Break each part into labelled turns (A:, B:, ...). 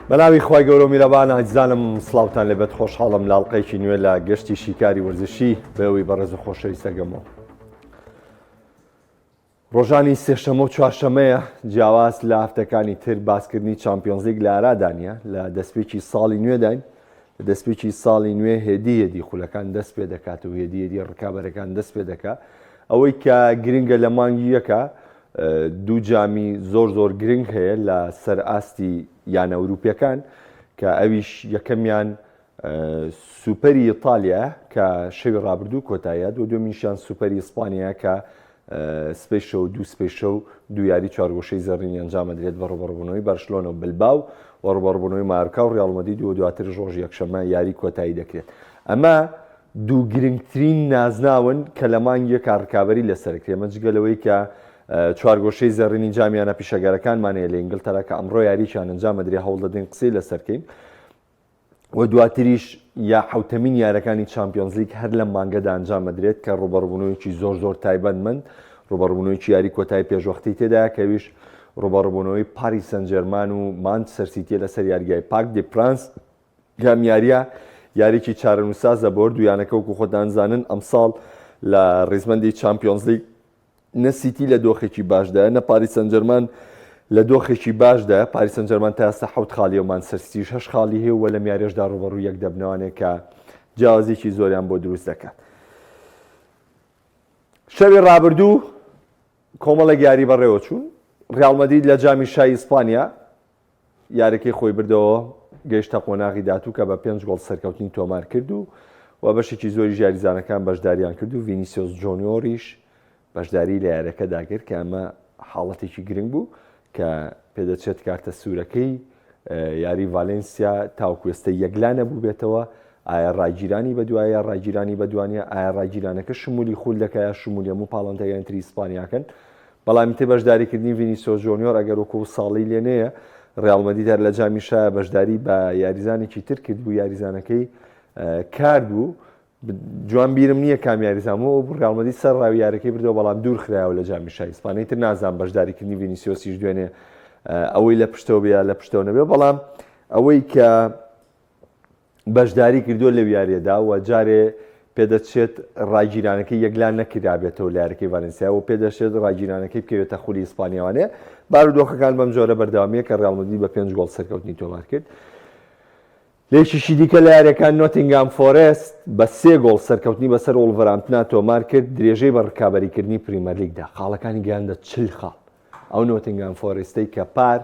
A: بەناوی خوای گەورە و میرەبان ئازیزانم سڵاوتان لێبێت خۆشحاڵم لە ئەڵقەیەکی نوێ لە گەشتی شیکاری وەرزشی بەوەی بەڕێز و خۆشەویستەگەمەوە. ڕۆژانی سێشەمە و چوارشەمەیە جیاواز لە هەفتەکانی تر باسکردنی چامپیۆنزلیگ لە ئارادا نییە لە دەستپێکی ساڵی نوێداین لە دەستپێکی ساڵی نوێ هێدی هێدی خولەکان دەست پێ دەکات و هێدی هێدی ڕکابەرەکان دەست پێ دەکات ئەوەی کە گرنگە لە مانگی یەکە دوو جامی زۆر زۆر گرنگ هەیە لە سەر ئاستی یانە ئەوروپیەکان کە ئەویش یەکەمیان سوپەری ئیتالیا کە شەوی ڕابردوو کۆتاییات و دومیشیان سوپەری ئیسپانیا کە سپەی شەو دوو سپەی شەو دوو یاری چوارگۆشەی زێڕینی ئەنجامەدرێت بە ڕوبەڕبوونەوەی بەرشلۆنە و بلباو و ڕوبەڕبوونەوەی مارکا و ڕیاڵ مەدرید و دواتر ڕۆژی یەکشەممە یاری کۆتایی دەکرێت ئەمە دوو گرنگترین نازناون کە لە مانگی یەکا ڕکابەری لەسەر کرێ ئەمە جگە لەوەی کە چوارگۆشەی زێڕینی جامی یانە پیشەگەرەکانمان هەیە لە ئینگلتەرا کە ئەمڕۆ یارییان ئەنجامەدرێ هەوڵدەدەین قسەی لەسەر کەین و دواتریش یا حوتەمین یارەکانی چمپیۆنزلیگ هەر لەم مانگەدا ئەنجامەدرێت کە ڕوبەڕبوونەوەیکی زۆر زۆر تایبەتمەند ڕوبەڕبوونەوەیکی یاری کۆتایی پێشوەختی تێدایە کەویش ڕوبەڕبوونەوەی پاریس سەنجێرمان و مانچستەر سیتیە لەسەر یاریگای پارک دی پرانس کام یاریە یاریکی چارەنووسازە بۆ هەردوو یانەکە وەکو خۆتان زانن ئەمساڵ لە ڕیزبەندی چامپیۆنزلیگ نە سیتی لە دۆخێکی باشدایە نە پاریس سەنجەرمان لە دۆخێکی باشدایە پاریس سەنجەرمان تا ئێستا حەوت خاڵی و مانچستەر سیتیش هەشت خاڵی هەیە و لەم یاریەشدا ڕووبەڕووی یەک دەبنەوانێ کە جیاوازیەکی زۆریان بۆ دروست دەکات. شەوی ڕابردوو کۆمەڵێک یاری بەڕێوە چوون ڕیاڵ مەدرید لە جامی شای ئیسپانیا یاریەکەی خۆی بردەوە گەیشتە قۆناغی داهاتوو کە بە پێنج گۆڵ سەرکەوتنی تۆمار کرد و و بەشێکی زۆری یاریزانەکان بەشداریان کرد و ڤینیسیۆس جۆنیۆریش بەشداری لە یاریەکەدا کرد کە ئەمە حاڵەتێکی گرنگ بوو کە پێدەچێت کارتە سوورەکەی یاری ڤالێنسیا تاوەکو ئێستا یەکلا نەبووبێتەوە ئایا ڕاگیرانی بەدوایە یا ڕاگیرانی بەدوانە ئایا ڕاگیرانەکە شمولی خول دەکا یا شمولی هەموو پاڵەوانەکانی تری ئیسپانیاکەن بەڵام تێ بەشداریکردنی ڤینیسیۆس جۆنیۆر ئەگەر وەکو ساڵی لێ نەیە ڕیاڵ مەدرید هەر لە جامی شایە بەشداری بە یاریزانێکی تر کرد بوو یاریزانەکەی کارد بوو جوان بیرم نییە کام یاریزان بوو ئەو ڕیاڵ مەدرید سەر ڕاوی یارەکەی بردەوە بەڵام دوور خرایەوە لە جامی شای ئیسپانی تر نازانم بەشداریکردنی ڤینیسیۆسیش دوێنێ ئەوەی لە پشتەوە بێ یا لە پشتەوە نەبێ بەڵام ئەوەی کە بەشداری کردووە لەو یاریەدا و جارێ پێدەچێت ڕاگیرانەکەی یەکلا نەکرابێتەوە لە یاریەکەی ڤالنسیا و پێدەچێت ڕاگیرانەکەی بکەوێتە خولی ئیسپانیاوانێ بارودۆخەکان بەم جۆرە بەردەوامیە کە ڕیاڵ مەدرید بە پێنج گۆڵ سەرکەوتنی تۆمار کرد. لە یەکێکی دیکە لە یاریەکان نۆتینگهام فۆرێست بە سێ گۆڵ سەرکەوتنی بەسەر وڵڤەرامپتنا تۆمار کرد درێژەی بە ڕکابەریکردنی پریمەرلیگدا خاڵەکانی گەیاندە 40 خاڵ ئەو نۆتینگهام فۆرێستەی کە پار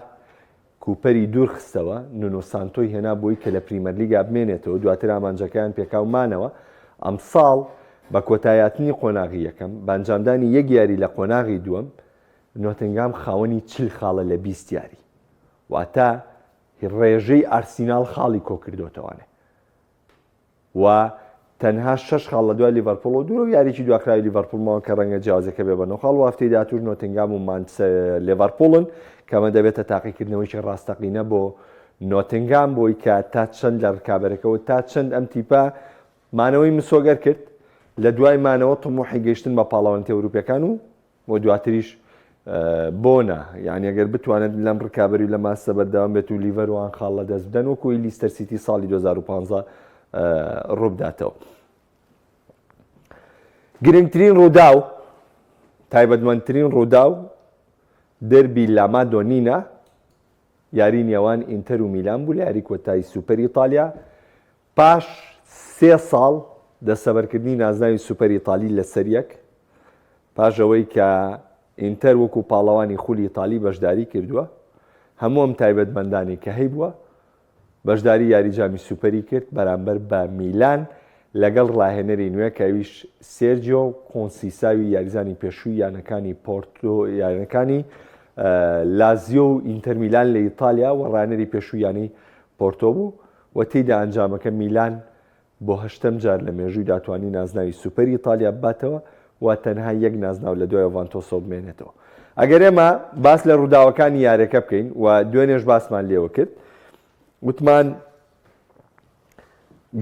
A: کوپەری دوور خستەوە، نونۆ سانتۆی هێنا بۆی کە لە پریمەرلیگا بمێنێتەوە، دواتر ئامانجەکەیان پێکا و مانەوە، ئەمساڵ بە کۆتاییهاتنی قۆناغی یەکەم، بە ئەنجامدانی یەک یاری لە قۆناغی دووەم، نۆتنگام خاوەنی 40 خاڵە لە 20 یاری، واتە ڕێژەی ئارسیناڵ خاڵی کۆکردۆتەوانێ. و تەنها شەش خاڵ لە دوای لیڤەرپوڵەوە دوورە و یاریی دواخراوی لیڤەرپوڵ ماوە کە ڕەنگە جیاوازەکە بێ بە نۆ خاڵ و هەفتەی داهاتووش نۆتنگام و مانچ لێڤەرپوڵن کە ئەمە دەبێتە تاقیکردنەوەیکی ڕاستەقینە بۆ نۆتنگام بۆی کە تا چەند لە ڕکابەرەکەەوە تا چەند ئەم تیپە مانەوەی مسۆگەر کرد لە دوای مانەوە طموحی گەیشتن بە پاڵەوانێتی ئەوروپیەکان و و دواتریش بۆنە یعنی ئەگەر بتوانێت لەم ڕکابی و لە ماستە بەردەوام بێت و لیڤەر وان خاڵ لە دەست بدەن وەکوی لیستەر سیتی ساڵی 2015 ڕووبداتەوە. گرنگترین ڕووداو تایبەتمەندترین ڕووداو دەربی لامادۆنینا یاری نێوان ئینتەر و میلان بوو لە یاری کۆتایی سوپەر ئیتالیا پاش سێ ساڵ دەستەبەرکردنی نازناوی سوپەر ئیتالی لەسەریەک، پاش ئەوەی کە ئینتەر وەکو پاڵەوانی خولی ئیتالی بەشداری کردووە، هەموو ئەم تایبەتمەندانەی کە هەیبووە، بەشداری یاری جامی سوپەری کرد بەرامبەر بە میلان لەگەڵ ڕاهێنەری نوێ کە ئەویش سێرجیۆ کۆنسیساوی یاریزانی پێشووی یانەکانی پۆرتۆ یانەکانی لازیۆ و ئینتەر میلان لە ئیتالیا و ڕاهێنەری پێشووی یانەی پۆرتۆ بوو. و تێیدا ئەنجامەکە میلان بۆ هەشتەم جار لە مێژوویدا توانی نازناوی سوپەری ئیتالیا بباتەوە و تەنها یەک نازناو لە دوای یۆڤانتۆسەوە بمێنێتەوە. ئەگەر ئێمە باس لە ڕووداوەکانی یاریەکە بکەین و دوێنێش باسمان لێوە کرد وتمان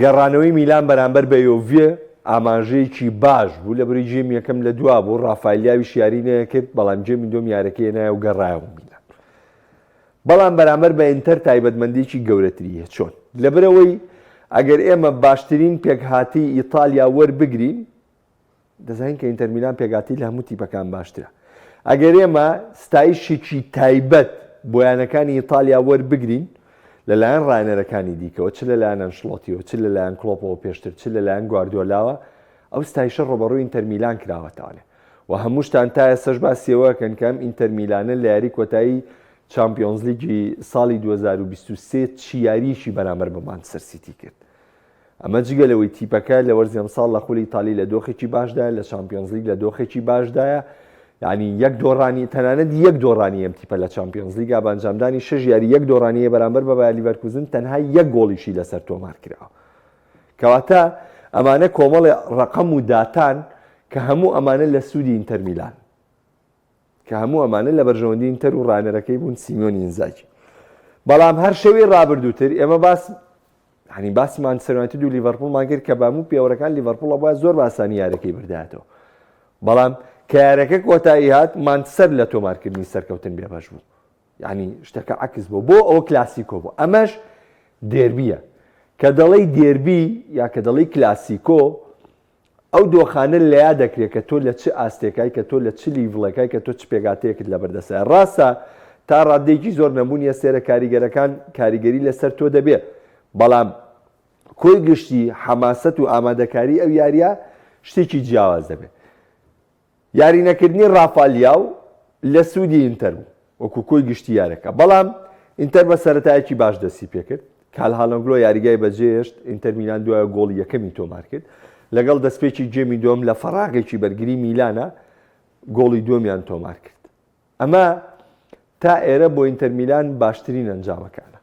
A: گەڕانەوەی میلان بەرامبەر بە یۆڤێ ئاماژەیەکی باش بوو لە بری گێمی یەکەم لە دوا بوو ڕافایلیاویش یاری نەکرد بەڵام گێمی دوم یارەکەی نایە و گەڕایەوە میلان. بەڵام بەرامبەر بە ئینتەر تایبەتمەندیی گەورەتری هەیە. چۆن؟ لەبەرئەوەی ئەگەر ئێمە باشترین پێکهاتەی ئیتالیا وەربگرین، دەزانین کە ئینتەر میلان پێکهاتەی لە هەموو تیپەکان باشترە. ئەگەر ئێمە ستایشێکی تایبەت بۆ یانەکانی ئیتالیا وەربگرین لەلایەن ڕاهێنەرەکانی دیکەوە، چ لەلایەن ئەنشلۆتیەوە، چ لەلایەن کڵۆپەوە پێشتر، چ لەلایەن گواردیۆلاوە، ئەو ستایشە ڕووبەڕووی ئینتەر میلان کراوەتەوانێ. و هەمووشتان تا ئێستاش باسی ئەوە ئەکەن کە ئەم ئینتەر میلانە لە یاری کۆتایی چامپیۆنزلیگی ساڵی 2023 چی یارییەکی بەرامبەر بە مانچستەر سیتی کرد. ئەمە جگە لەوەی تیپەکە لە وەرزی ئەمساڵ لە خولی ئیتالی لە دۆخێکی باشدایە، لە چامپیۆنزلیگ لە دۆخێکی باشدایە، یعنی یەک دۆڕانی تەنانەت یەک دۆڕانی ئەم تیپە لە چامپیۆنزلیگا بە ئەنجامدانی شەش یاری یەک دۆڕانی بەرامبەر بە بایر لیڤەرکوزن تەنها یەک گۆڵیشی لەسەر تۆمار کراوە. کەواتە ئەمانە کۆمەڵێ ڕەقەم و داتان کە هەموو ئەمانە لە سوودی ئینتەر میلان کە هەموو ئەمانە لە بەرژەوەندی ئینتەر و ڕانەرەکەی بوون سیمیۆن ئینزاگی بەڵام هەر شەوی ڕابردووتر ئێمە باس هەنی باسی مانچستەر یونایتد و لیڤەرپوڵمان کرد کە بەموو پێوەرەکان لیڤەرپوڵ بووە زۆر باسانی یارەکەی بردایەتەوە بەڵام کە یارەکە کۆتایی هات مانچستەر لە تۆمارکردنی سەرکەوتن بێبەش بوو یانی شتەکە عەکس بوو بۆ ئەوە کلاسیکۆ بوو ئەمەش دێربیە کە دەڵێی دێربی یا کە دەڵێی کلاسیکۆ ئەو دۆخانە لەیا دەکرێت کە تۆ لە چ ئاستێکای کە تۆ لە چ level ێکای کە تۆ چ پێکهاتەیەکت لەبەردەستە ڕاستە تا ڕادەیەکی زۆر نەبوونی ئەستێرە کاریگەرەکان کاریگەری لەسەر تۆ دەبێ بەڵام کۆی گشتی حەماسەت و ئامادەکاری ئەو یاریە شتێکی جیاواز دەبێت یارینەکردنی ڕافا لیاو لە سوودی ئینتەر بوو وەکو کۆی گشتی یارەکە، بەڵام ئینتەر بە سەرەتایەکی باش دەستیپێکرد، کالهانۆگلۆ یاریگای بەجێهێشت، ئینتەر میلان دوای گۆڵی یەکەمی تۆمارکرد، لەگەڵ دەستپێکی گێمی دووەم لە فەراغێکی بەرگری میلانە گۆڵی دووەمیان تۆمارکرد. ئەمە تا ئێرە بۆ ئینتەر میلان باشترین ئەنجامەکانە.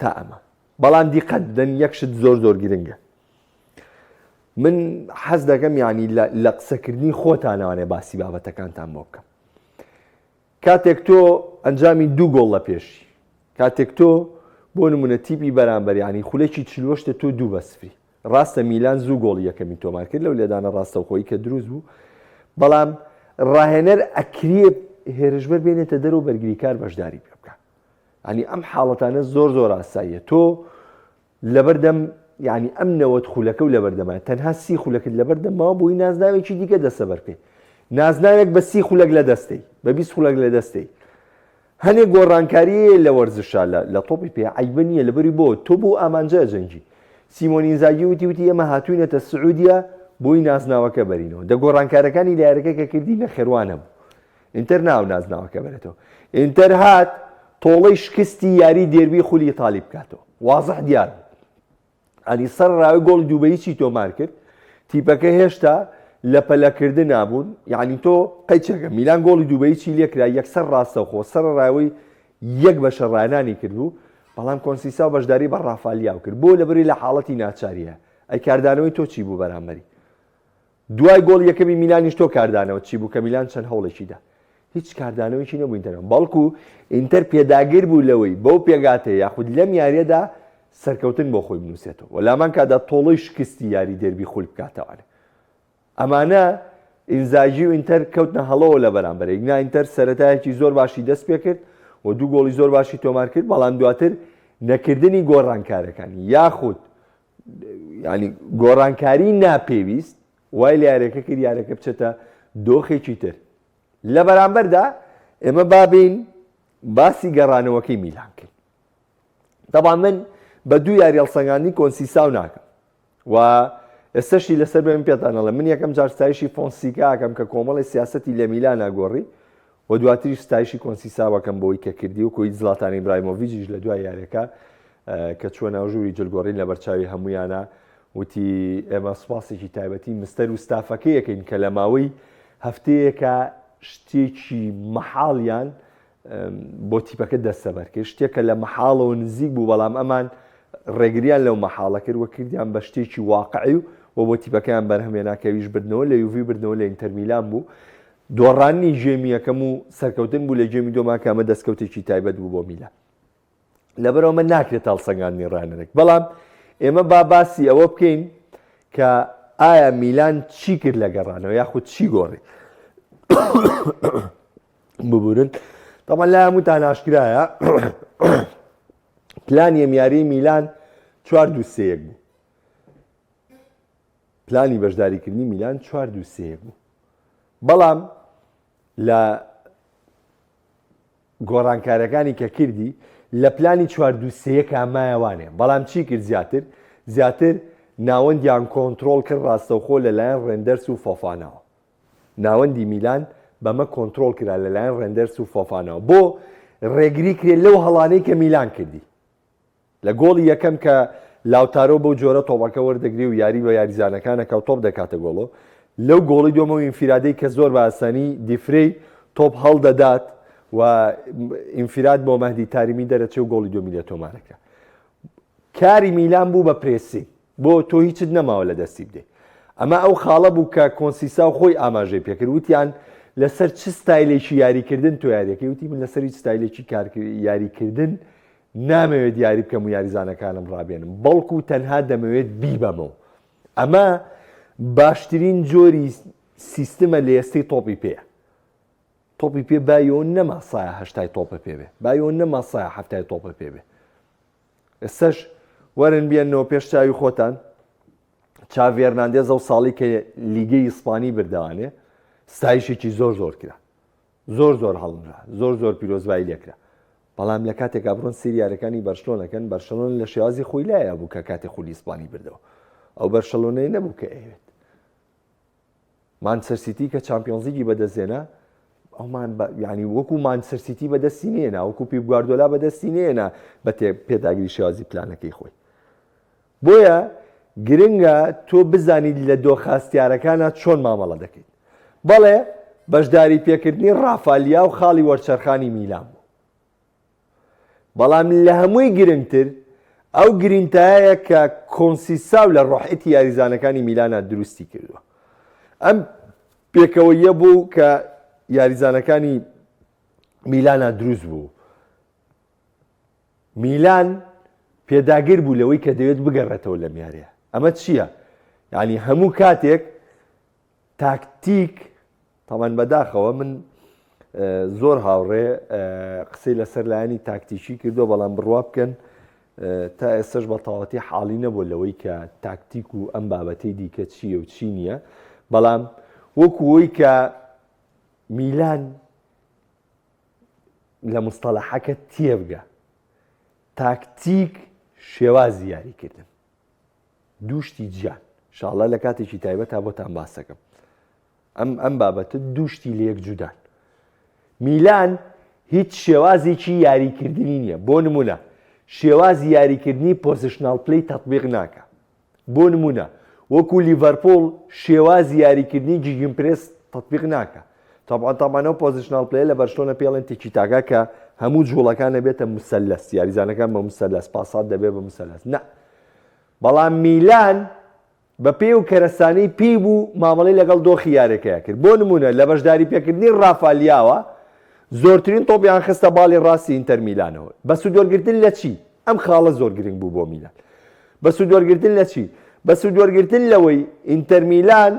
A: تا ئەمە بەڵام دیقەت بدەن یەک شت زۆر زۆر گرنگە من حەز دەکەم یعنی لە قسەکردنی خۆتانەوانێ باسی بابەتەکانتان بۆ بکەم کاتێک تۆ ئەنجامی دوو گۆڵ لە پێشی کاتێک تۆ بۆ نمونە تیپی بەرامبەر ینی خولێکی چلوەشتە تۆ دوو بە سفری ڕاستە میلان زوو گۆڵی یەکەمی تۆمار کرد لەو لێدانە ڕاستەوخۆی کە دروست بوو بەڵام ڕاهێنەر ئەکرێ هێرشبەر بێنێتە دەرەوە بەرگریکار بەشداری پێ بکە یانی ئەم حاڵەتانە زۆر زۆر ئاساییە تۆ لەبەردەم یعنی ئەم 90 خولەکە و لەبەردەمە تەنها سی خولەکت لەبەردەم ماوە بۆی نازناوێکی دیکە دەسەبەر بکەیت نازناوێک بە سی خولەک لە دەستەی بە 20 خولەک لە دەستەی هەنێک گۆڕانکاریە لە وەرزشا لە تۆپی پێ عیبە نییە لەبەری بۆ تۆ بۆ ئامانجە جەنگی سیمۆن ئینزاگی وتی وتی ئێمە هاتوینەتە سعودیە بۆی نازناوەکە بەرینەوە دە گۆڕانکارەکانی لە یاریەکە کە کردی نەخێروانە بوو ئینتەر ناو نازناوەکە بەرێتەوە. ئینتەر هات تۆڵەی شکستی یاری دێربی خولی ئیتالی بکاتەوە. وازح دیار بوو. ئەنی سەر ڕاوی گۆڵی دوو بە هیچی تۆمار کرد. تیپەکە هێشتا لە پەلەکردن نابوون. یعنی تۆ قەیچەکە میلان گۆڵی دوو بە هیچی لێکرا یەکسەر ڕاستەوخۆ سەر ڕاوی یەک بەشە ڕانانی کردبوو بەڵام کۆنسیساو بەشداری بە ڕافالیاو کرد بۆ لەبری لە حاڵەتی ناچاریە ئەی کاردانەوەی تۆ چی بوو بەرامبەری دوای گۆڵی یەکەمی میلانیش تۆ کاردانەوەت چی بوو کە میلان چەند هەوڵێکی دا؟ هیچ کاردانەوەیەکی نەبوو ئینتەر بەڵکو ئینتەر پێداگر بوو لەوەی بەو پێگاتەیە یاخود لەم یاریەدا سەرکەوتن بۆ خۆی بنووسێتەوە و لامان کادا تۆڵەی شکستی یاری دێربی خول بکاتەوانێ ئەمانە ئینزاگی و ئینتەر کەوتنە هەڵەوە لە بەرامبەر نا ئینتەر سەرەتایەکی زۆر باشی دەست پێکرد و دوو گۆڵی زۆر باشی تۆمار کرد بەڵام دواتر نەکردنی گۆڕانکارەکان یاخود ینی گۆڕانکاری ناپێویست وای لە یارەکە کرد یارەکە بچێتە دۆخێکی تر لە بەرامبەردا ئێمە بابین باسی گەڕانەوەکەی میلان کەین طبعا من بە دوو یاری هەڵسەنگاندنی کۆنسیساو ناکەم و ئێستەشی لەسەر بێن پێتان ئەڵێم من یەکەم جار ستایشی فۆنسیکاکەم کە کۆمەڵی سیاسەتی لە میلانا گۆڕی و دواتریش ستایشی کۆنسیساوەکەم بۆی کە کردی و کۆی زلاتان ئیبراهیمۆڤیچیش لە دوای یاریەکە کە چووە ناو ژووری جلگۆڕین لە بەرچاوی هەمویانە وتی ئێمە سوپاسێکی تایبەتی مستەر و ستافەکەیەکەین کە لە ماوەی هەفتەیەکە شتێکی مەحاڵیان بۆ تیپەکە دەستەبەر کرد شتێکە لە مەحاڵەوە نزیک بوو بەڵام ئەمان ڕێگریان لەو مەحاڵە کرد و کردیان بە شتێکی واقعی و و بۆ تیپەکەیان بەرهەمێنا کە ئەویش بردنەوە لە یوڤی بردنەوە لە ئینتەرمیلان بوو دۆڕانی گێمی یەکەم و سەرکەوتن بوو لە گێمی دووەما کە ئەمە دەستکەوتێکی تایبەت بوو بۆ میلان لەبەرەوە من ناکرێت هەڵسەنگاندنی ڕانەرێک بەڵام ئێمە با باسی ئەوە بکەین کە ئایا میلان چی کرد لە گەڕانەوە یاخود چی گۆڕی ببورن. تەبعەن لای هەمووتان ئاشکرایە پلانی ئەم یاریی میلان 4 2 3 1 بوو. پلانی بەشداریکردنی میلان 4 2 3 1 بوو. بەڵام لە گۆڕانکارەکانی کە کردی لە پلانی چوار دوو سێ یەکا مایەوانێ بەڵام چی کرد زیاتر زیاتر ناوەندیان کۆنترۆڵ کرد ڕاستەوخۆ لەلایەن ڕێندەرس و فۆفاناوە ناوەندی میلان بەمە کۆنترۆڵ کرا لەلایەن ڕێندەرس و فۆفاناوە بۆ ڕێگری کرێ لەو هەڵانەی کە میلان کردی لە گۆڵی یەکەم کە لاوتارۆ بەو جۆرە تۆپەکە وەردەگرێ و یاری بە یاریزانەکان ئەکا و تۆپ دەکاتە گۆڵۆ، لەو گۆڵی دووەم ئەو ئینفیرادەی کە زۆر بە ئاسانی دیفرەی تۆپ هەڵدەدات و ئینفیراد بۆ مەهدی تاریمی دەرەچێ و گۆڵی دووەمی لێ تۆمارەکرا. کاری میلان بوو بە pressing بۆ تۆ هیچت نەماوە لە دەستی بدەیت. ئەمە ئەو خاڵە بوو کە کۆنسیساو خۆی ئاماژەی پێکرد وتیان لەسەر چ ستایلێکی یاریکردن تۆ یاریەکەی وتی من لەسەر هیچ ستایلێکی یاریکردن نامەوێت یاری بکەم و یاریزانەکانم ڕابێنم، بەڵکو تەنها دەمەوێت بیبەمەوە. ئەمە باشترین جۆری سیستمە لە ئێستەی تۆپی پێیە. تۆپی پێ بایۆ نەما سایە هەشتای تۆپە پێ بێ، بایۆ نەما سایە هەفتای تۆپە پێ بێ. ئێستەش وەرن بێنەوە پێش چاوی خۆتان چاڤی هێرناندێز ئەو ساڵی کە لیگەی ئیسپانی بردەوانێ ستایشێکی زۆر زۆر کرا. زۆر زۆر هەڵنرا زۆر زۆر پیرۆزبایی لێکرا بەڵام لە کاتێکا بڕۆن سەیری یاریەکانی بەرشلۆنە کەن بەرشلۆنە لە شێوازی خۆی لایە بوو کە کاتێ خولی ئیسپانی بردەوە ئەو بەرشلۆنەی نەبوو کە ئەیەوێت مانچستەر سیتی کە چامپیۆنزلیگی بەدەستێنا ئەومان ینی وەکو مانچستەر سیتی بەدەستی نێنا وەکو پیپ گواردۆلا بەدەستی نێنا بە پێداگری شێوازی پلانەکەی خۆی بۆیە گرنگە تۆ بزانیت لە دۆخە هەستیارەکانا چۆن مامەڵە دەکەیت. بەڵێ بەشداری پێکردنی ڕافا لیاو خاڵی وەرچەرخانی میلان بوو. بەڵام لە هەمووی گرنگتر ئەو گرینتایەیە کە کۆنسیساو لە ڕۆحیەتی یاریزانەکانی میلانا دروستی کردووە. ئەم پێکەوەییە بوو کە یاریزانەکانی میلانا دروست بوو. میلان پێداگر بوو لەوەی کە دەوێت بگەڕێتەوە لەم یاریە ئەمە چییە؟ یعنی هەموو کاتێک تاکتیک تاوان بەداخەوە من زۆر هاوڕێ قسەی لەسەر لایەنی تاکتیکی کردو بەڵام بڕوا بکەن تا ئێستش بە تەواوەتی حاڵی نەبوو لەوەی کە تاکتیک و ئەم بابەتەی دیکە چییە و چی نییە بەڵام وەکو ئەوی کە میلان لە مستەڵەحەکە تێبگە تاکتیک شێوازی یاریکردن دووشتی جیان شاڵە لە کاتێکی تایبەت تا بۆتان باسەکەم ئەم ئەم بابەتە دووشتی لەیەک جودان میلان هیچ شێوازێکی یاریکردنی نییە بۆ نمونە شێوازی یاریکردنی positional play تەطبیق ناکە بۆ نموونە وەکو لیڤەرپوڵ شێوازی یاریکردنی gegenpress تەتبیق ناکا. تەبعەن تەبعەن ئەو positional play ە لە بەرشلۆنە پێڵێن تیکی تاکا کە هەموو جوڵەکان ئەبێتە مسەلەس یاریزانەکان بە مسەلەس پاسات دەبێ بە مسەلەس نا بەڵام میلان بە پێی و کەرەسانەی پێی بوو مامەڵەی لەگەڵ دۆخی یارەکەیا کرد بۆ نموونە لە بەشداری پێکردنی ڕافالیاوە زۆرترین تۆپیان خستە باڵی ڕاستی ئینتەر میلانەوە بە سوودوەرگرتن لە چی ئەم خاڵە زۆر گرنگ بوو بۆ میلان. بە سوودوەرگرتن لە چی؟ بە سوودوەرگرتن لەوەی ئینتەر میلان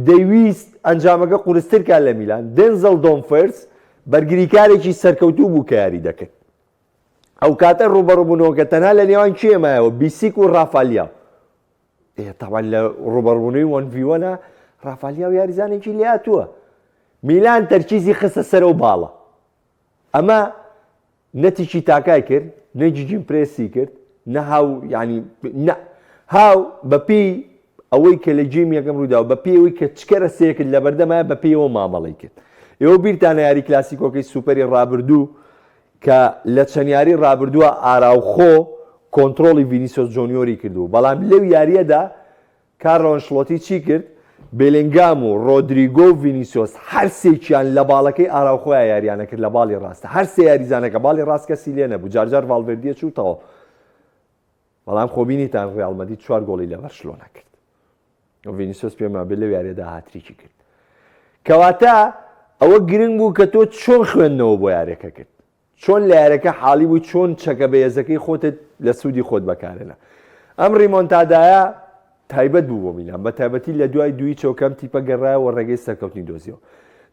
A: دەیویست ئەنجامەکە قورستر کات لە میلان، دێنزڵ دۆمفرس بەرگریکارێکی سەرکەوتوو بوو کە یاری دەکرد. ئەوکاتە ڕووبەڕووبوونەوەکە تەنها لە نێوان کێ مایەوە؟ بیسیک و ڕافالیاو. ئێ تاوان لە ڕووبەڕووبوونەوەی وەن ڤی وەنە ڕافالیاو یاریزانێکی لێهاتووە. میلان تەرکیزی خستە سەر ئەو باڵە. ئەمە نە تیکی تاکای کرد نە gegenpress ی کرد نە هاو یعنی نە هاو بە پێی ئەوەی کە لە game یەکەم ڕوویداوە بە پێی ئەوەی کە چ کەرەسەیەکت لەبەردەمایە بە پێیەوە مامەڵەی کرد ئێوە بیرتانە یاری کلاسیکۆکەی سوپەری ڕابردوو کە لە چەند یاری ڕابردووە ئاراوخۆ کۆنترۆڵی ڤینیسیۆس جۆنیۆری کردووە بەڵام لەو یاریەدا کارلۆ ئەنشلۆتی چی کرد؟ بێلینگام و ڕۆدریگۆ و ڤینیسیۆس هەرسێکیان لە باڵەکەی ئاراوخۆیا یارییان ئەکرد لە باڵی ڕاستە هەر سێ یاریزانەکە باڵی ڕاست کەسی لێ نەبوو جارجار ڤاڵڤێردیە چوو تەواو بەڵام خۆ بینیتان ڕیاڵ مەدرید چوار گۆڵی لە بەرشلۆنە کرد و ڤینیسیۆس پێم وابێ لەو یاریەدا هاتریکی کرد کەواتە ئەوە گرنگ بوو کە تۆ چۆن خوێندنەوە بۆ یاریەکە کرد چۆن لە یاریەکە حاڵی بووی چۆن چەکە بەهێزەکەی خۆتت لە سوودی خۆت بەکارهێنا ئەم ریمۆنتادایە تایبەت بوو بۆ میلان بە تایبەتی لە دوای دووی چەوکەم تیپە گەڕایەوە ڕێگەی سەرکەوتنی دۆزیەوە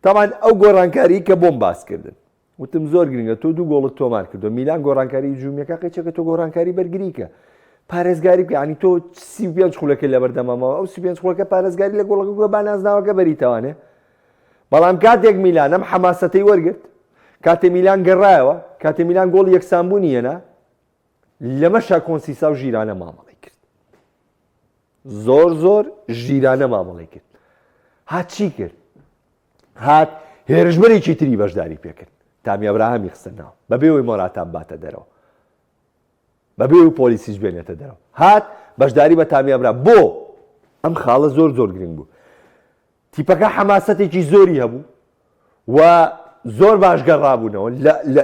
A: تاوان ئەو گۆڕانکاری کە بۆم باسکردن. وتم زۆر گرنگە تۆ دوو گۆڵت تۆمار کردو میلان گۆڕانکاری هجومیەکە قەیچەکە تۆ گۆڕانکاری بەرگریکە پارێزگاری بکە ینی تۆ 35 خولەکە لە بەردەمەمەوە ئەو 35 خولەکە پارێزگاری لە گۆڵەکە بکە با نازناوەکە بەریتەوانێ بەڵام کاتێک میلان ئەم حەماسەتەی وەرگرت کاتێ میلان گەڕایەوە کاتێ میلان گۆڵی یەکسانبوونی هێنا لەمەشا کۆنسیسا و ژیرانە مامەڵی کرد زۆر زۆر ژیرانە مامەڵی کرد هات چی کرد هات هێرشبەرێکی تری بەشداری پێکرد تامی ئەبراهامی خستە ناو بەبێ ئەوەی مۆراتا باتە دەرەوە بەبێ ئەوەی پۆلیسیش بێنێتە دەرەوە هات بەشداری بە تامی ئەبرا بۆ ئەم خاڵە زۆر زۆر گرنگ بوو تیپەکە حەماسەتێکی زۆری هەبوو و زۆر باش گەڕابوونەوە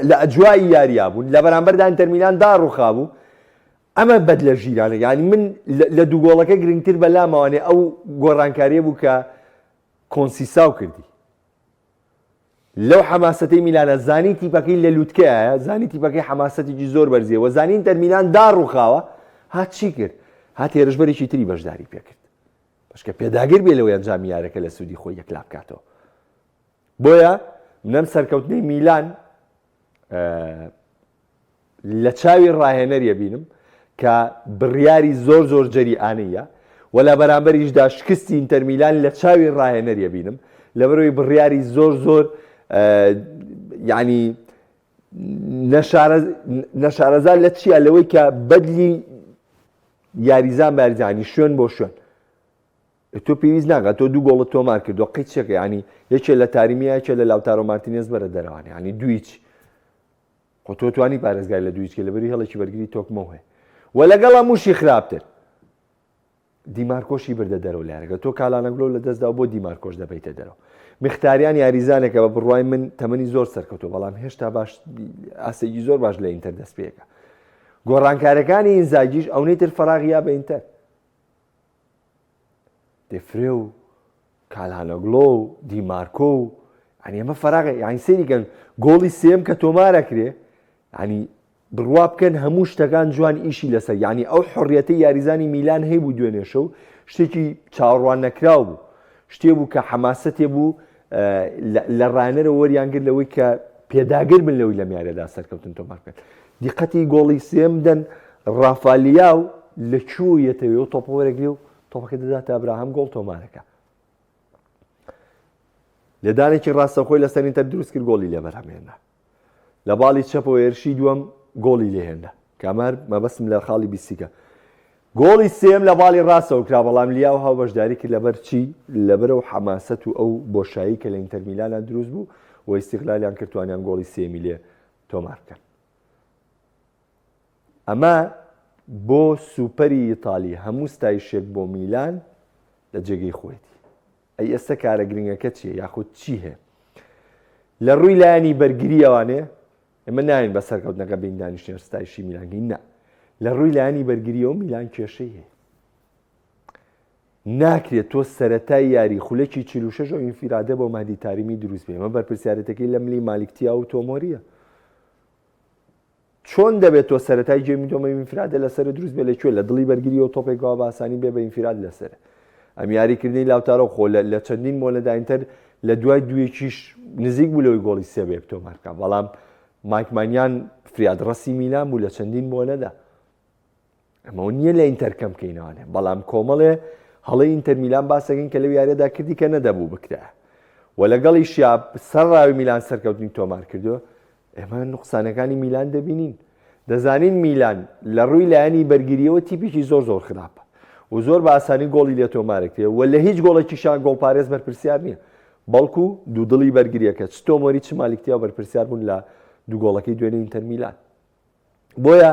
A: لە ئەجوایی یاریا بوون لە بەرامبەردا ئینتەرمیلان داڕوخابوو ئەمە بەد لە ژیرانە یعنی من لە دوو گۆڵەکە گرنگتر بەلامەوانێ ئەو گۆڕانکاریە بوو کە کۆنسیساو کردی لەو حەماسەتەی میلانە زانی تیپەکەی لە لوتکەیە زانی تیپەکەی حەماسەتێکی زۆر بەرزیە وە زانی ئینتەر میلان داڕوخاوە هات چی کرد هات هێرشبەرێکی تری بەشداری پێکرد بەشکە پێداگر بێ لەوەی ئەنجامی یارەکە لە سوودی خۆی یەکلا بکاتەوە بۆیە منەم سەرکەوتنەی میلان لە چاوی ڕاهێنەریە بینم کە بڕیاری زۆر زۆر جەریئانەیە و لە بەرامبەریشدا شکستی ئینتەرمیلان لە چاوی ڕاهێنەریە بینم لەبەرەوەی بڕیاری زۆر زۆر یعنی نەشارەزا لە چییە لەوەی کە بەدلی یاریزان بارزانی شوێن بۆ شوێن تۆ پێویست ناکات تۆ دوو گۆڵت تۆمار کردو قیچێک ینی یەکێ لە تاریمیا یەکێ لە لاوتارۆ مارتینێز بەرە دەرەوانی ینی دویچ خۆ تۆ توانی پارێزگاری لە دویچکە لەبەری هێڵێکی بەرگری تۆکمەوە هەیە و لەگەڵ هەمووشی خراپتر دیمارکۆشی بردە دەرەوە لە یاریگە تۆ کالانەگلۆ لە دەستدا بۆ دیمارکۆش دەبیتە دەرەوە مختاریان یاریزانێکە بە بڕوای من تەمەنی زۆر سەرکەوتو بەڵام هێشتا باش ئاسێکی زۆر باش لە ئینتەر دەست پێەکە گۆڕانکارەکانی ئینزاگیش ئەونەی تر فەراغیا بە ئینتەر دێفرێ و کالهانۆگلۆ و دیمارکۆ و ینی ئەمە فەراغە یانی سەیری کەن گۆڵی سێم کە تۆمارەکرێ ینی بڕوا بکەن هەموو شتەکان جوان ئیشی لەسەر یعنی ئەو حڕیەتی یاریزانی میلان هەیبوو دوێنێ شەو شتێکی چاوەڕوان نەکراو بوو شتێ بوو کە حەماسەتێ بوو لە ڕانەرە وەریان گرت لەوەی کە پێداگر بن لەوەی لەم یاریەدا سەرکەوتن تۆمار بکەن دیقەتی گۆڵی سێم بدەن ڕافالیاو لە کوێ یەتەوێ و تۆپە وەرەگرێ و تۆپەکە دەداتە ئەبراهام گۆڵ تۆمارەکە لێدانێکی ڕاستەخۆی لەسەر ئینتەر دروست کرد گۆڵی لێ بەرهەمێنا لە باڵی چەپەوە هێرشی دووەم گۆڵی لێهێنا کامار مەبەستم لە خاڵی بیسیکە گۆڵی سێم لە باڵی ڕاستەوە کرا بەڵام لیاو هاو بەشداری کرد لەبەر چی لەبەر ئەو حەماسەت و ئەو بۆشایی کە لە ئینتەر میلانا دروست بوو و ئیستیغلالیان کرد توانیان گۆڵی سێمی لێ تۆمار بکەن ئەمە بۆ سوپەری ئیتالی هەموو ستایشێک بۆ میلان لە جێگەی خۆیەتی ئەی ئێستا کارە گرنگەکە چییە یاخود چی هەیە لە ڕووی لایەنی بەرگریەوانێ ئێمە ناین بە سەرکەوتنەکە بین دانیشتین ستایشی میلانگەی نا لە ڕووی لایەنی بەرگریەوە میلان کێشەی هەیە ناکرێت تۆ سەتای یاری خولەکی 46 و ئینفیرادە بۆ مادی تاریمی دروست بێ ئەمە بەرپرسیارەتەکەی لە ملی مالیکتیا و تۆمۆریە چۆن دەبێت تۆ سەرەتای game ی دۆمە ئینفرادە لەسەر دروست بێ لە کوێ لە دڵی بەرگریەوە تۆپێکەوە بە ئاسانی بێ بە ئینفراد لەسەر ئەم یاریکردنی لاوتارۆ خۆ لە چەندین مۆلەدا ئینتەر لە دوای دوویەکیش نزیک بوو لەوەی گۆڵی سێ بەیەک تۆمار بکات بەڵام مایک مانیان فریادڕەسی میلان بوو لە چەندین مۆلەدا ئەمەوە نییە لە ئینتەر کەم بکەینەوانێ بەڵام کۆمەڵێ هەڵەی ئینتەر میلان باسەکەین کە لەو یاریەدا کردی کە نەدەبوو بکرا و لەگەڵیشیا سەر ڕاوی میلان سەرکەوتنی تۆمار کردو ئێمە نوقسانەکانی میلان دەبینین دەزانین میلان لە ڕووی لایەنی بەرگریەوە تیپێکی زۆر زۆر خراپە و زۆر بە ئاسانی گۆڵی لێ تۆمارکرێ و لە هیچ گۆڵێکیشان گۆڵپارێز بەرپرسیار نییە بەڵکو دوودڵی بەرگریەکە چ تۆمۆری چ مالیکتیا بەرپرسیار بوون لە دوو گۆڵەکەی دوێنێ ئینتەر میلان بۆیە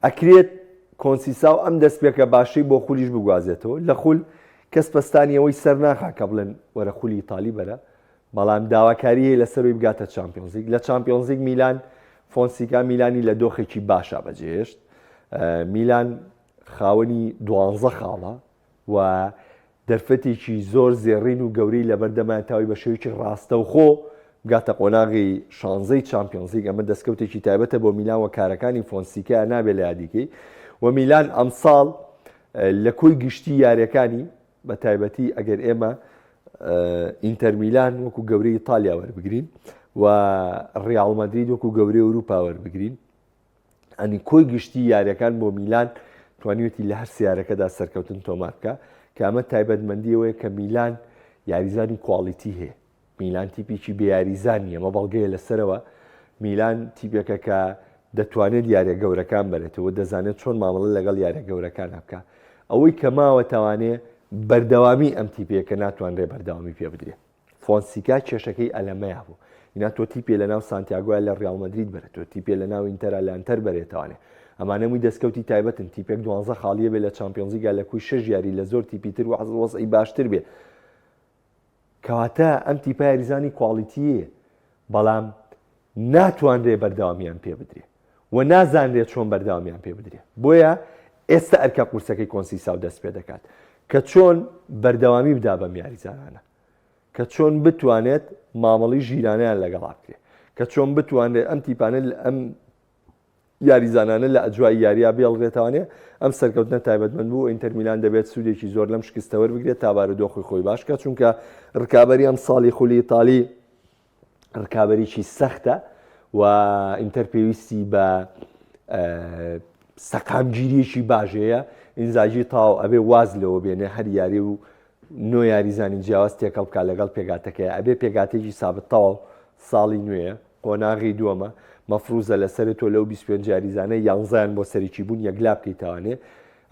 A: ئەکرێت کۆنسیساو ئەم دەستپێکە باشەی بۆ خولیش بگوازێتەوە لە خول کەس پەستانی ئەوەی سەر ناخا کە بڵێن وەرە خولی ئیتالی بەرە بەڵام داواکاری هەیە لەسەروی بگاتە چامپیۆنزیک لە چامپیۆنزیک میلان فۆنسیکا میلانی لە دۆخێکی باشا بەجێهێشت میلان خاوەنی دوانزە خاڵە و دەرفەتێکی زۆر زێڕین و گەورەی لەبەردەمە تاوی بە شێوەیەکی ڕاستەوخۆ بگاتە قۆناغی شانزەی چامپیۆنزلیگ، ئەمە دەستکەوتێکی تایبەتە بۆ میلان و کارەکانی فۆنسیکا نابێت لە یادیکەی و میلان ئەمساڵ لە کۆی گشتی یاریەکانی بە تایبەتی ئەگەر ئێمە ئینتەر میلان وەکو گەورەی ئیتالیا وەربگرین و ڕیاڵ مەدرید وەکو گەورەی ئەوروپا وەربگرین ئەنی کۆی گشتی یاریەکان بۆ میلان توانیوێتی لە هەر سیارەکەدا سەرکەوتن تۆمار بکە کە ئەمە تایبەتمەندیەوەیە کە میلان یاریزانی quality هەیە میلان تیپێکی بێ یاریزان نییە ئەمە بەڵگەیە لەسەرەوە میلان تیپێکە کە دەتوانێت یاریە گەورەکان بەرێتەوە دەزانێت چۆن مامەڵە لەگەڵ یاریە گەورەکان بکە ئەوەی کە ماوە تاوانێ بەردەوامی ئەم تیپەیە کە ناتوانرێ بەردەوامی پێ بدرێ فۆنسیکا کێشەکەی ئەلەمەیا بوو اینا تۆ تیپێ لە ناو سانتیاگۆیا لە ریال مەدرید بەرێ تۆ تیپێ لە ناو ئینتەرا لە ئەنتەر بەرێتوانێ ئەمانە مووی دەستکەوتی تایبەتن تیپێک دوانزە خاڵیە بێ لە چامپیۆنزیگا لە کوی شەش یاری لە زۆر تیپی تر وەزعی باشتر بێ کەواتە ئەم تیپە یاریزانی quality یە بەڵام ناتوانرێ بەردەوامیان پێ بدرێ و نازانرێت چۆن بەردەوامیان پێ بدرێ بۆیە ئێستا ئەرکە قورسەکەی کۆنسیساو دەست پێ دەکات کە چۆن بەردەوامی بدا بەم یاریزانانە کە چۆن بتوانێت مامەڵی ژیرانیان لەگەڵا بکرێت کە چۆن بتوانرێت ئەم تیپانە ئەم یاریزانانە لە ئەجوای یارییا بێڵرێتوانێ ئەم سەرکەوتنە تایبەتمەند بوو ئینتەر میلان دەبێت سوودێکی زۆر لەم شکستە وەربگرێت تا بارودۆخی خۆی باش بکات چونکە ڕکابەری ئەم ساڵی خولی ئیتالی ڕکابەریی سەختە و ئینتەر پێویستی بە سەقامگیریەکی باشەیە ئینزاگی تاو ئەبێ واز لەوە بێنێ هەر یاری و نۆ یاریزانی جیاواز تێکەڵ بکات لەگەڵ پێگاتەکەی ئەبێ پێگاتێکی سابت تەواو ساڵی نوێیە قۆناغی دووەمە مەفروزە لەسەر تۆ لەو 25 یاریزانە یانزیان بۆ سەرکی بوون یەکلا بکەیتوانێ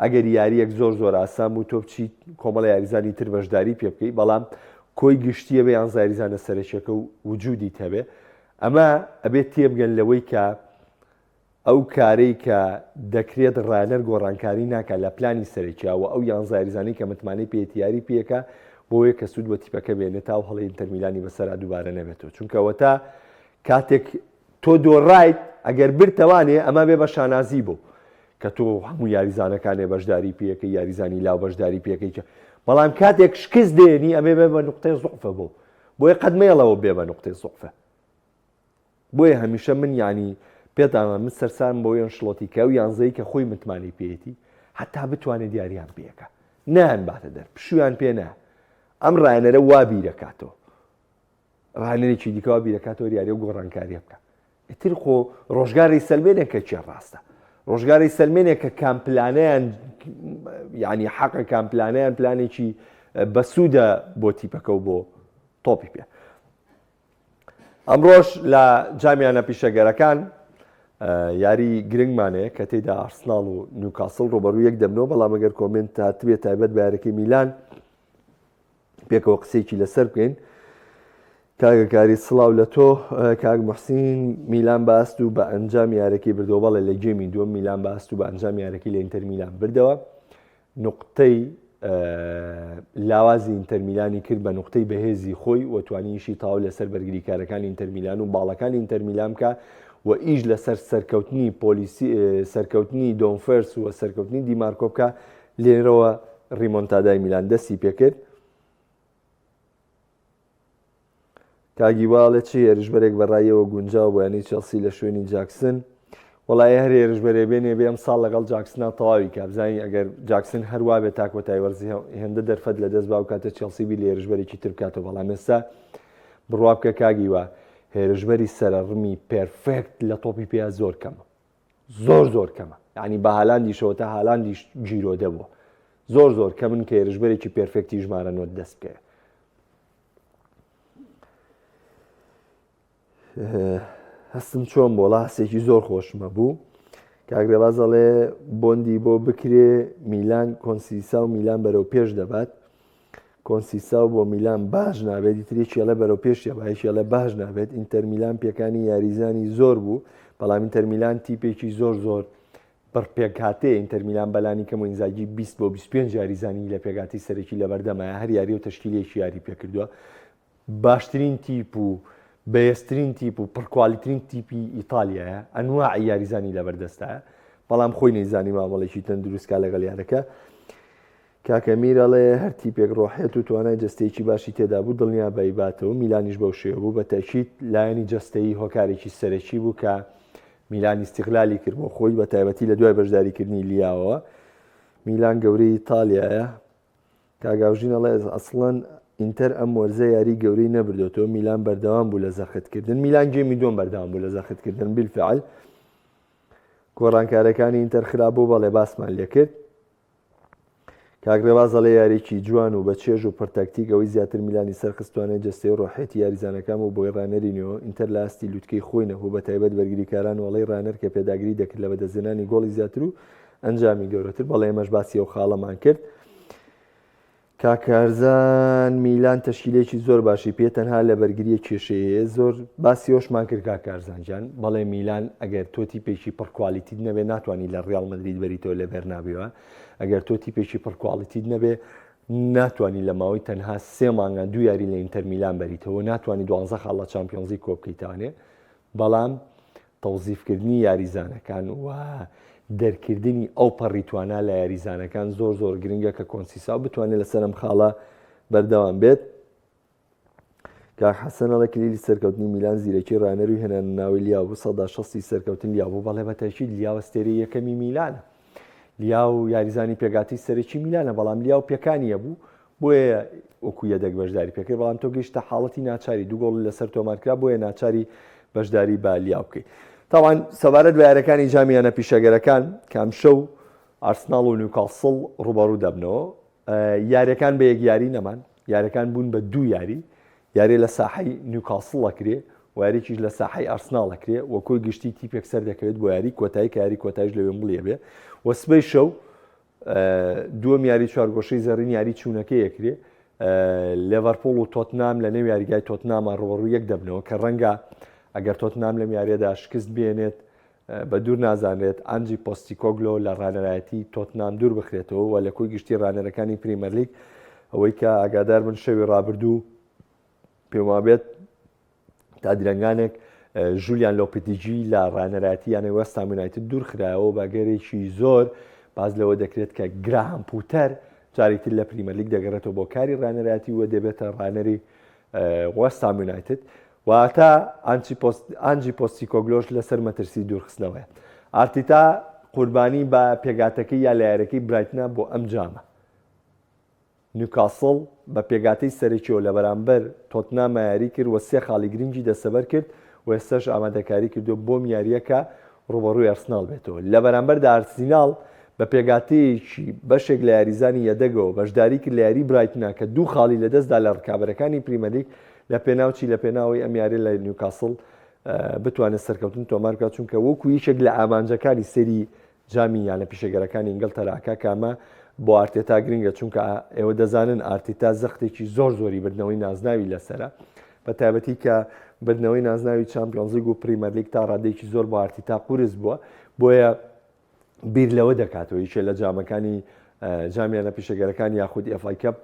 A: ئەگەر یاریەک زۆر زۆر ئاسان بوو تۆ بچیت کۆمەڵە یاریزانی تر بەشداری پێ بکەی بەڵام کۆی گشتیە بە یانزە یاریزانە سەرەکیەکە و وجودیت هەبێ ئەمە ئەبێت تێبگەن لەوەی کە ئەو کارەی کە دەکرێت ڕانەر گۆڕانکاری ناکات لە پلانی سەرەکیا و ئەو یانزە یاریزانەی کە متمانەی پێیەتی یاری پێکە بۆیە کە سوود بە تیپەکە بێنێت تا ئەو هەڵەی ئینتەرمیلانی بەسەرا دووبارە نەبێتەوە چونکە ئەوەتا کاتێک تۆ دۆڕایت ئەگەر برتەوانێ ئەمە بێ بە شانازی بۆ کە تۆ هەموو یاریزانەکانێ بەشداری پێەکەی یاریزانی لاو بەشداری پێەکەی بەڵام کاتێک شکست دێنی ئەمێ بێ بە نقطەی زوعفە بۆ بۆیە قەت مەیەڵەوە بێ بە نقطەی زوعفە بۆیە هەمیشە من یانی پێتان من سەرسام بۆ یەن شڵۆتی کە ئەو یانزەی کە خۆی متمانەی پێیەتی حتا بتوانێت دیاریان پێەکە نیان باتە دەر پشویان پێ نا ئەم ڕایەنەرە وا بیرەکاتەوە ڕانەرێکی دیکەوە بیرەکاتەوە یاری و گۆڕانکاریە بکە ئیتر خۆ ڕۆژگاری سەلمێنێک کە کێ ڕاستە ڕۆژگاری سەلمێنێک کە کام پلانیان ینی حەقە کام پلانیان پلانێکی بەسوودە بۆ تیپەکە و بۆ تۆپی پێ ئەمڕۆش لە جامیانە پیشەگەرەکان یاری گرنگمان هەیە کە تێدا ئارسناڵ و نیوکاسڵ ڕوبەڕوو یەک دەبنەوە بەڵام ئەگەر comment هاتبێت تایبەت بە یاریەکەی میلان پێکەوە قسەیەکی لەسەر بکەین کاگە کاری سڵاو لە تۆ کاک محسین میلان باست و بە ئەنجام یارەکەی بردەوە بەڵێ لە game ی دووەم میلان باست و بە ئەنجام یارەکەی لە ئینتەر میلان بردەوە نوقتەی لاوازی ئینتەرمیلانی کرد بە نوقتەی بەهێزی خۆی و توانی ئیشی تەواو لەسەر بەرگریکارەکانی ئینتەرمیلان و باڵەکانی ئینتەرمیلان بکا و ئیش لەسەر سەرکەوتنی پۆلیسی سەرکەوتنی دۆمفرس و سەرکەوتنی دیمارکۆ بکا لێرەوە ریمۆنتادای میلان دەستی پێکرد. کاک هیوا ئەڵێ چ هێرشبەرێک بە ڕایەوە گونجاو بۆ یانەی چێڵسی لە شوێنی جاکسن؟ وەڵی هەر هێرشبەرێ بێنێ بێ ئەم ساڵ لەگەڵ جاکسنا تەواوی کا بزانین ئەگەر جاکسن هەروا بێ تا کۆتایی وەرزی هێندە دەرفەت لە دەست باو کاتە چێڵسی بیر لە هێرشبەرێکی تر بکاتەوە بەڵام ئێستا بڕوا بکە کاک هیوا هێرشبەری سەرەڕمی perfect لە تۆپی پێیا زۆر کەمە زۆر زۆر کەمە یعنی بە هالاندیشەوە تا هالاندیش گیرۆدە بووە زۆر زۆر کەمن کە هێرشبەرێکی perfect ی ژمارە نۆت دەست بکەوێت هەستم چۆن بۆ ڵا هەستێکی زۆر خۆشمە بوو کاک ڕێباز ئەڵێ بۆندی بۆ بکرێ میلان کۆنسیسا و میلان بەرەو پێش دەبات کۆنسیسا و بۆ میلان باش نابێت دیترێکی ئەڵێ بەرەو پێش یابایکی ئەڵێ باش نابێت ئینتەر میلان پێکانی یاریزانی زۆر بوو بەڵام ئینتەر میلان تیپێکی زۆر زۆر پڕ پێکهاتەیە ئینتەر میلان بەلانی کەم و ئینزاگی 20 بۆ 25 یاریزانی لە پێکهاتەی سەرەکی لەبەردەمایە هەر یاری و تەشکیلێکی یاری پێکردووە باشترین تیپ و بەهێزترین تیپ و پڕکوالیترین تیپی ئیتالیایە ئەنواعی یاریزانی لەبەردەستایە بەڵام خۆی نەیزانی مامەڵێکی تەندروستکا لەگەڵ یانەکە کاکە میر ئەڵێ هەر تیپێک ڕۆحیەت و توانای جەستەیەکی باشی تێدا بوو دڵنیا بەیباتەوە میلانیش بەو شێوە بوو بە تەئکید لایەنی جەستەیی هۆکارێکی سەرەکی بوو کە میلان ئیستیغلالی کرد بۆ خۆی بە تایبەتی لە دوای بەشداریکردنی لیاوەوە میلان گەورەی ئیتالیایە کاگاوژین ئەڵێ ئەسڵەن. ئینتەر ئەم وەرزە یاری گەورەی نەبردۆتەوە میلان بەردەوام بوو لە زەختکردن میلان گێمی دووەم بەردەوام بوو لە زەختکردن بیلفعل گۆڕانکارەکانی ئینتەر خراپ بوو بەڵێ باسمان لێکرد کاک ڕێباز ئەڵێ یاریی جوان و بە چێژ و پڕتاکتیک ئەوەی زیاتر میلانی سەرخستوانەی جەستەی و ڕۆحیەتی یاریزانەکان بوو بۆی ڕانەری نوێ ئینتەر لە ئاستی لوتکەی خۆی نەبوو بە تایبەت بەرگریکاران و ئەڵێی ڕانەر کە پێداگری دەکرد لە بەدەستهێنانی گۆڵی زیاتر و ئەنجامی گەورەتر بەڵێ ئێمەش باسی ئەو خاڵەمان کرد. کاک کارزان میلان تەشکیلێکی زۆر باشی پێ تەنها لە بەرگریە کێشەی هەیە زۆر باسی ئەوشمان کرد کاک کارزان گیان بەڵێ میلان ئەگەر تۆ تیپێکی پڕ کوالیتیت نەبێ ناتوانانی لە ڕیاڵ مەدرید بەریتەوە لە بەرنابیوە ئەگەر تۆ تیپێکی پڕ کوالیتیت نەبێ ناتوانانی لە ماوەی تەنها سێ مانگان دوو یاری لە ئینتەر میلان بەریتەوە ناتوانانی دوانزە خاڵ لە چامپیۆنزی کۆبکەیتانێ بەڵام تەوزیفکردنی یاریزانەکان و دەرکردنی ئەو پەڕی توانا لە یاریزانەکان زۆر زۆر گرنگە کە کۆنسیساو بتوانێت لەسەر ئەم خاڵە بەردەوام بێت. کاک حەسەن ئەڵێ کلیلی سەرکەوتنی میلان زیرەکی ڕانەر و هێنانە ناوی لیاو بوو سەدا شەستی سەرکەوتن لیاو بوو بەڵێ بە تەکید لیاو ئەستێرەی یەکەمی میلانە لیاو یاریزانی پێگاتی سەرەکی میلانە بەڵام لیاو پێکانی هەبوو بۆیە وەکو یەدەک بەشداری پێکرد بەڵام تۆ گەیشتە حاڵەتی ناچاری دوو گۆڵ لەسەر تۆمارکرا بۆیە ناچاری بەشداری بە لیاو بکەیت تاوان سەبارەت بە یارەکانی جامی یانە پیشەگەرەکان کە ئەمشەو ئارسناڵ و نیوکاسڵ ڕوبەڕوو دەبنەوە یاریەکان بە یەک یاری نەمان یاریەکان بوون بە دوو یاری یاری لە ساحەی نیوکاسڵ ئەکرێ و یاریکیش لە ساحەی ئارسناڵ ئەکرێ و کۆی گشتی تیپێک سەر دەکەوێت بۆ یاری کۆتایی کە یاری کۆتایش لە وێمبڵی ئەبێ و سبەی شەو دووەم یاری چوارگۆشەی زێڕین یاری چوونەکەی ئەکرێ لێڤەرپوڵ و تۆتنام لە نێو یاریگای تۆتناما ڕوبەڕوو یەک دەبنەوە کە ڕەنگە ئەگەر تۆتنام لەم یاریەدا شکست بێنێت بە دوور نازانرێت ئانجی پۆستیکۆگلۆ لە ڕانەرایەتی تۆتنام دوور بخرێتەوە و لە کۆی گشتی ڕانەرەکانی پریمەرلیگ ئەوەی کە ئاگادار بن شەوی ڕابردوو پێم وابێت تا درەنگانێک ژولیان لۆپتیجی لە ڕانەرایەتی یانەی وێستهام یونایتد دوور خرایەوە بە گەرێکی زۆر باز لەوە دەکرێت کە گراهام پوتەر جارێکتر لە پریمەرلیگ دەگەڕێتەوە بۆ کاری ڕانەرایەتی و دەبێتە ڕانەری وێستهام یونایتد واتە ئانجی پۆستیکۆگلۆش لەسەر مەترسی دوورخستنەوەیە. ئارتیتا قوربانی بە پێگاتەکەی یا لە یاریەکەی برایتنە بۆ ئەم جامە. نیوکاسڵ بە پێگاتەی سەرەکیەوە لە بەرامبەر تۆتناما یاری کرد و سێ خاڵی گرنگی دەستەبەر کرد و ئێستاش ئامادەکاری کردووە بۆم یارییەکە ڕووبەڕووی ئەرسناڵ بێتەوە. لە بەرامبەردا ئارسیناڵ بە پێگاتەیەکی بەشێک لە یاریزانانی یەدەگەوە بەشداری کرد لە یاری برایتنا کە دوو خاڵی لەدەستدا لە ڕکابەرەکانی پریمەرلیگ لە پێناو چی لە پێناوەی ئەم یاریە لە نیوکاسڵ بتوانێت سەرکەوتن تۆمار بکات چونکە وەکو یەکێک لە ئامانجەکانی سەری جامی یانە پیشەگەرەکانی ئینگلتەرا ئەکا کە ئەمە بۆ ئارتێتا گرنگە چونکە ئێوە دەزانن ئارتیتا زەختێکی زۆر زۆری بردنەوەی نازناوی لەسرە بە تایبەتی کە بردنەوەی نازناوی چامپیۆنزلیگ و پریمەرلیگ تا ڕادێکی زۆر بۆ ئارتیتا قورس بووە بۆیە بیر لەوە دەکاتەوە یەکێ لە جامەکانی جامیانە پیشەگەرەکان یاخود FA Cup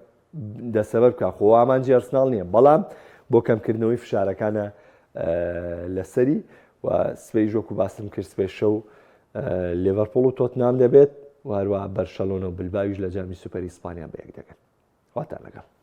A: دەستەبەر بکە خۆ ئامانجی ئەرسناڵ نییە بەڵام بۆ کەمکردنەوەی فشارەکانە لەسەری و سبەی وەکو باسم کرد سبەی شەو لێڤەرپوڵ و تۆتنام دەبێت و هەروە بەرشەلۆنە و بلباویش لە جامی سوپەری ئیسپانیا بەیەک دەگەن خواتان لەگەڵ.